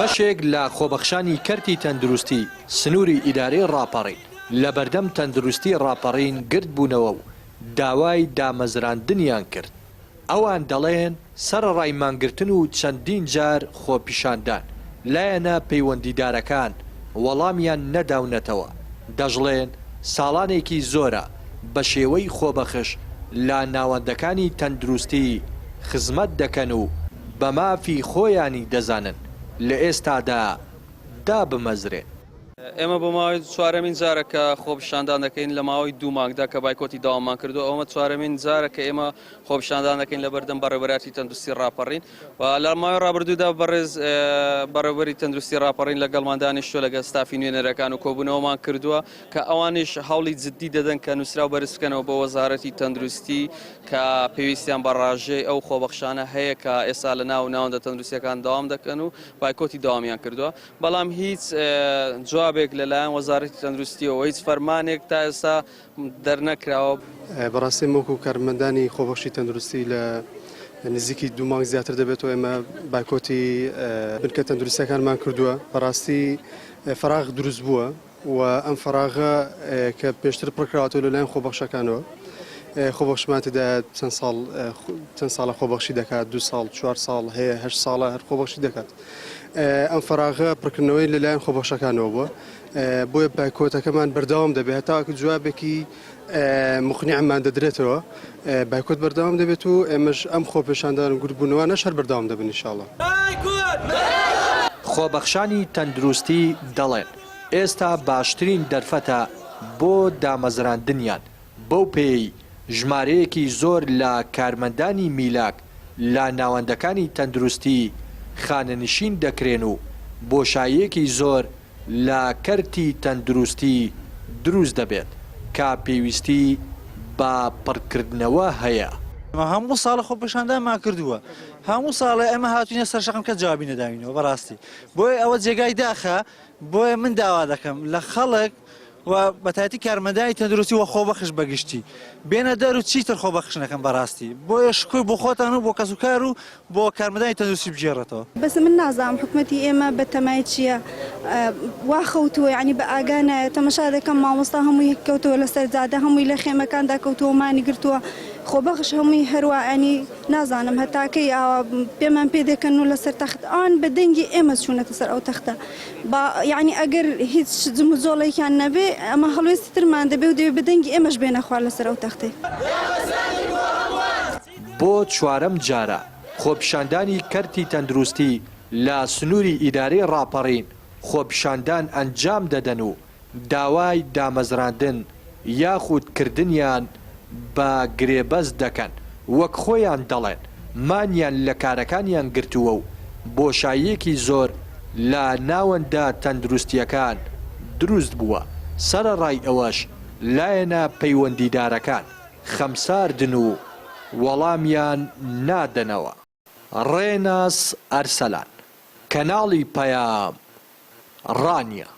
بەشێک لە خۆبەخشانی کەرتی تەندروستی سنووری ئیدارەی ڕاپەڕین لەبەردەم تەندروستی ڕاپەڕین گردبوونەوە و داوای دامەزراندنیان کرد. ئەوان دەڵێن، سەرەڕای مانگرتن و چەندین جار خۆپیشاندان، لایەنە پەیوەندیدارەکان وەڵامیان نەداونەتەوە، دەشڵێن، ساڵانێکی زۆرە بە شێوەی خۆبەخش لە ناوەندەکانی تەندروستی خزمەت دەکەن و بە مافی خۆیانی دەزانن لە ئێستادا دابمەزرێن. ئێمە بۆ ماوەی چوارەمین جارە کە خۆپیشاندان دەکەین لە ماوەی دوو مانگدا کە بایکۆتی دەواممان کردووە، ئەومە چوارەمین جارە کە ئێمە خۆپیشاندان دەکەین لە بەردەم بەڕێوەبەرایەتی تەندروستی ڕاپەڕین و لە ماوەی ڕابردوودا بەڕێز بەڕێوەبەری تەندروستی ڕاپەڕین لەگەڵمان دانیشتووە لەگەڵ ستافی نوێنەرەکان و کۆبوونەوەمان کردووە کە ئەوانیش هەوڵی جددی دەدەن کە نووسراو بەرز بکەنەوە بۆ وەزارەتی تەندروستی کە پێویستیان بە ڕاژەی ئەو خۆبەخشانە هەیە کە ئێستا لە ناو ناوەندە تەندروستیەکان دەوام دەکەن و بایکۆتی دەوامیان کردووە. بەڵام هیچ جوابێک لەلایەن وەزارەتی تەندروستیەوە هیچ فەرمانێک تا ئێستا دەرنەکراوە. بەڕاستی ئێمە وەکو کارمەندانی خۆبەخشی تەندروستی لە نزیکی دوو مانگ زیاتر دەبێتەوە ئێمە بایکۆتی بنکە تەندروستیەکانمان کردووە بەڕاستی فەراغ دروست بووە و ئەم فەراغە کە پێشتر پڕکراوەتەوە لەلایەن خۆبەخشەکانەوە خۆبەخشمان تێدا چەند ساڵ چەند ساڵە خۆبەخشی دەکات دو ساڵ چوار ساڵ هەیە هەشت ساڵە هەر خۆبەخشی دەکات ئەم فەراغە پڕکردنەوەی لەلایەن خۆبەخشەکانەوە بووە بۆیە بایکۆتەکەمان بەردەوام دەبێت هەتاوەکو جوابێکی مقنیعمان دەدرێتەوە بایکۆت بەردەوام دەبێت و ئێمەش ئەم خۆپێشاندان و گردبوونەوانەش هەر بەردەوام دەبن ان شاء اللە. خۆبەخشانی تەندروستی دەڵێن، ئێستا باشترین دەرفەتە بۆ دامەزراندنیان، بەو پێیەی ژمارەیەکی زۆر لە کارمەندانی میلاک لە ناوەندەکانی تەندروستی خانەنشین دەکرێن و بۆشاییەکی زۆر لە کەرتی تەندروستی دروست دەبێت کە پێویستی بە پڕکردنەوە هەیە. ئێمە هەموو ساڵە خۆپێشاندانمان کردووە، هەموو ساڵێ ئێمە هاتووینە سەر شەقام کەس جوابی نەداوینەوە بەڕاستی، بۆیە ئەوە جێگای داخە، بۆیە من داوا دەکەم لە خەڵک و بەتایبەتی کارمەندانی تەندروستی و خۆبەخش بەگشتی بێنە دەر و چیتر خۆبەخش نەکەن بەڕاستی بۆیە شکۆی بۆ خۆتان و بۆ کەسوکار و بۆ کارمەندانی تەندروستی بگێڕێتەوە. بەس من نازانم حکومەتی ئێمە بە تەمای چیە وا خەوتووە یانی بە ئاگا نایە تەمەشا دەکەم مامۆستا هەمووی کەوتووە لەسەر جادە هەمووی لە خێمەکاندا کەوتووە مانی گرتووە خۆبەخش هەمووی هەروا یانی نازانم هەتا کەی ئاوا پێمان پێ دەکەن و لەسەر تەخت ئەوان بە دەنگی ئێمە چوونەتە سەر ئەو تەختە با یانی ئەگەر هیچ جموجۆڵێکیان نەبێ ئەمە هەڵوێستی ترمان دەبێ و دەبێ بە دەنگی ئێمەش بێنە خوار لەسەر ئەو تەختەی. بۆ چوارەم جارە خۆپیشاندانی کەرتی تەندروستی لە سنووری ئیدارەی ڕاپەڕین خۆپیشاندان ئەنجام دەدەن و داوای دامەزراندن یاخود کردنیان بە گرێبەست دەکەن، وەک خۆیان دەڵێن مانیان لە کارەکانیان گرتووە و بۆشاییەکی زۆر لە ناوەندە تەندروستییەکان دروست بووە، سەرەڕای ئەوەش لایەنە پەیوەندیدارەکان خەمساردن و وەڵامیان نادەنەوە. ڕێناس ئەرسەلان، کەناڵی پەیام، ڕانیە.